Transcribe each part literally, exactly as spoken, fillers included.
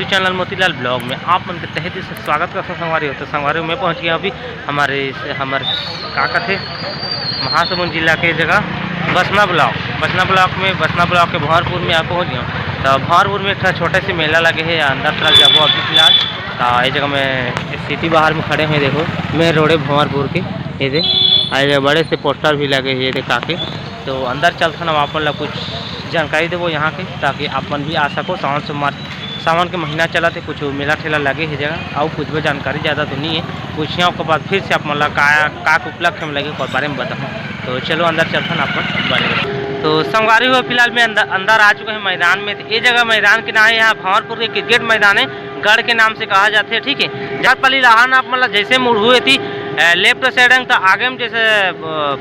Channel Motilal blog में आप मन के तहे दिल से स्वागत करथों संगवारी हो। तो संगवारी हो, मैं पहुंच गया अभी हमारे, हमारे का कथे, महासमुंद जिला के जगह बसना ब्लॉक, बसना ब्लॉक में, बसना ब्लॉक के भंवरपुर में आ पहुंच गया। तो भंवरपुर में एक ठा छोटे से मेला लगे हे, अंदर तरफ जाबो अभी फिलहाल। तो ये जगह में सिटी बाहर में खड़े हैं, देखो मेन रोड है भंवरपुर के, ये दे, आ ये बड़े से पोस्टर भी लगे हे, ये दे काके। तो अंदर चलथन, हम आप मन ला कुछ जानकारी देबो यहाँ के, ताकि आप मन भी आ सको। सावन सोमवार, सावन के महीना चलत हे, कुछ मेला ठेला लगे हे जगह, अउ कुछ भी जानकारी ज़्यादा तो नहीं है। पूछिया ओकर बाद फिर से आप मन ला का, का के उपलक्ष्य में लगे, ओकर बारे में बताऊँ। तो चलो अंदर चलथन, आप मन बारे में। तो संगवारी हो, फिलहाल मैं अंदर, अंदर आ चुका है मैदान में। तो ये जगह मैदान के नाम है, यहाँ भंवरपुर के क्रिकेट मैदान है, गढ़ के नाम से कहा जाते हैं, ठीक है। जब पहली लहान आप मन ला जैसे मुड़हू एती, अ, लेफ्ट साइड अंग तो आगे में जैसे, अ,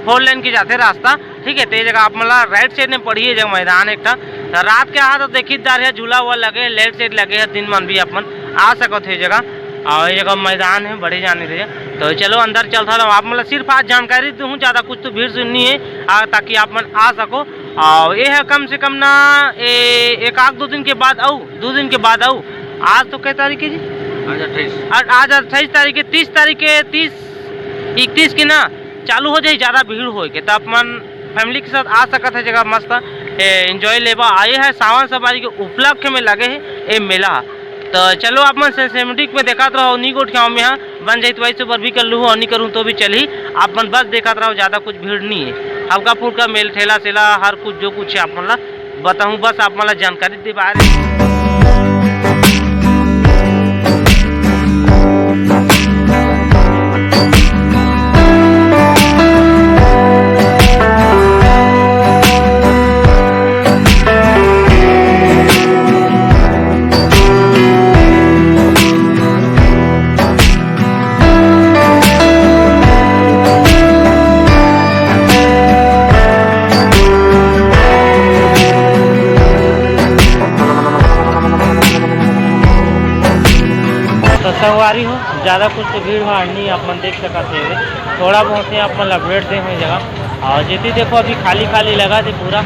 फोर लेन के जाते रास्ता, ठीक है, तो ये जगह आप मन ला राइट साइड में पड़ही, ये जगह मैदान एक ठा। तो रात के आहा तो देखी दार है, झूला हुआ लगे है, लेफ्ट साइड लगे है, दिन मन भी आप मन आ सकत हो ये जगह। और ये जगह मैदान है, बड़े जाने दे। तो चलो अंदर चलता हूँ, आप मन ला सिर्फ आज जानकारी दूँ, ज़्यादा कुछ तो भीड़ सुननी है, आ, ताकि आप मन आ सको। और ये है कम से कम ना, ए, एक आध दो दिन के बाद आऊ, दो दिन के बाद आऊ। आज तो कै तारीख है जी? आज अट्ठाईस। आज, आज अट्ठाईस तारीख है, तीस तारीख के, तीस, इकतीस के ना चालू हो जाए, ज़्यादा भीड़ होए के, तो आप मन फैमिली के साथ आ सकत है, जगह मस्त है, एंजॉय लेबा। आए है सावन सोमवारी के उपलक्ष्य में लगे है ये मेला। तो चलो आप मन सिनेमैटिक में देखत रहो, नी गोठियाओ में हाँ, बन जाई तो वैसे बर भी कर लूँ और नहीं करूँ तो भी चलही। आप मन बस देखत रहो, ज़्यादा कुछ भीड़ नहीं है, हल्का फुल्का मेल ठेला सेला हर कुछ जो कुछ है आप मन ला बताऊँ, बस आप मन ला जानकारी दे बारे। तो संगवारी हो, ज़्यादा कुछ तो भीड़ भाड़ नहीं, आप मन देख सकत हे, थोड़ा बहुत ही आप मन ला अपडेट दे हुए जगह। और जेती देखो अभी खाली खाली लगा थे पूरा,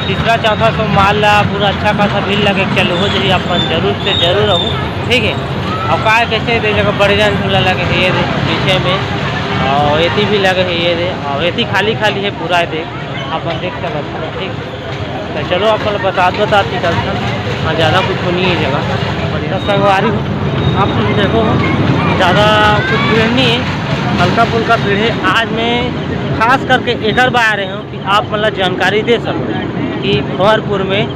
तीसरा चौथा सोमवार ला पूरा अच्छा खासा भीड़ लगे के चालू हो जाही। आप मन जरूर से जरूर रहू, ठीक है। और का कैसे दे जगह बड़े जान झूला लगे है ये दे पीछे में, और एती भी लगे है ये दे, और एती खाली खाली है पूरा ये दे, आप मन देख सकत हो, ठीक। तो चलो आप मन बतात बतात निकलथन, हाँ ज़्यादा कुछ नहीं है जगह। तो संगवारी हो, आप मन देखो ज़्यादा कुछ भीड़ नहीं है, हल्का फुल्का भीड़ है। आज मैं खास करके एकर बारे हूँ कि आप मन ला जानकारी दे सकूँ कि भंवरपुर में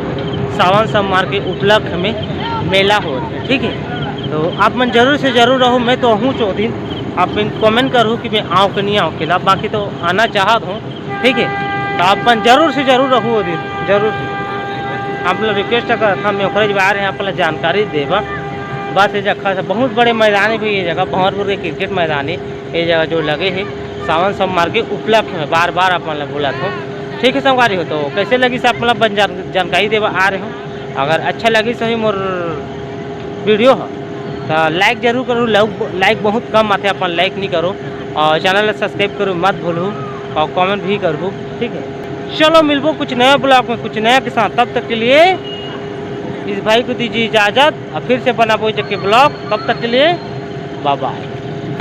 सावन सोमवार के उपलक्ष्य में मेला होत है, ठीक है। तो आप मन जरूर से जरूर रहू, मैं तो आहूँ ओ दिन, आप मन कमेंट करहू कि मैं आऊँ कि नहीं आऊँ के ला, बाकी तो आना चाहत हूँ, ठीक है। तो आप मन जरूर से जरूर रहू ओ दिन, जरूर से। आप लोग रिक्वेस्ट करत हन, मैं ओकरे बारे में आप लोग जानकारी देबा। बस ये जगह से बहुत बड़े मैदान है भाई, ये जगह भंवरपुर के क्रिकेट मैदान है, ये जगह जो लगे है सावन सोमवार के उपलक्ष्य में, बार बार आप मन ला बोलत हूँ, ठीक है संगवारी हो। तो कैसे लगिस आप मन ला बन जान-, जानकारी देबा आ रहे हो, अगर अच्छा लगिस होही मोर वीडियो ह, तो लाइक जरूर करो। लाइक, लाइक बहुत कम आथे, अपन लाइक नहीं करो, और चैनल ला सब्सक्राइब करो मत भूलू, और कमेंट भी करहू, ठीक है। चलो मिलबो कुछ नया ब्लॉग में कुछ नया के साथ, तब तक के लिए इस भाई को दीजिए इजाज़त, और फिर से बनाबो जके ब्लॉग, तब तक के लिए बाय बाय।